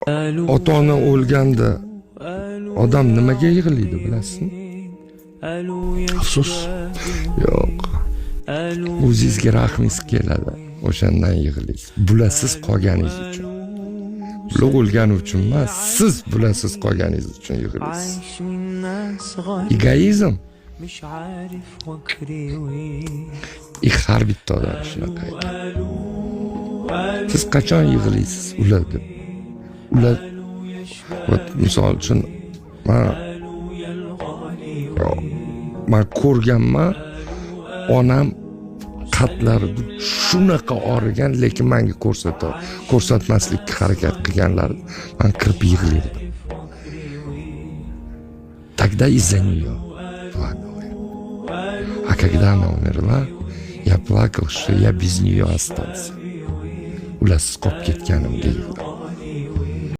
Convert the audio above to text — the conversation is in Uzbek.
Ota ona o'lganda odam nimaga yig'laydi, bilasizmi? Afsus. Yo'q, o'zingizga rahmingiz keladi, o'shandan yig'laysiz. Bularsiz qolganingiz uchun, bular o'lgani uchun emas, siz bularsiz qolganingiz uchun yig'laysiz. Egoizm. И har bitta odam shunaqa ekan. Siz qachon yig'laysiz ular deb? Ular, вот, misol uchun, man ko'rganman, onam qatlarida shunaqa og'rigan, lekin manga ko'rsatmaslikka harakat qilganlar, man kirib yig'lardim. Тогда из-за нее плакал я. А когда она умерла, я плакал, что я без нее остался. Ularsiz qolib ketganimga yig'ladim.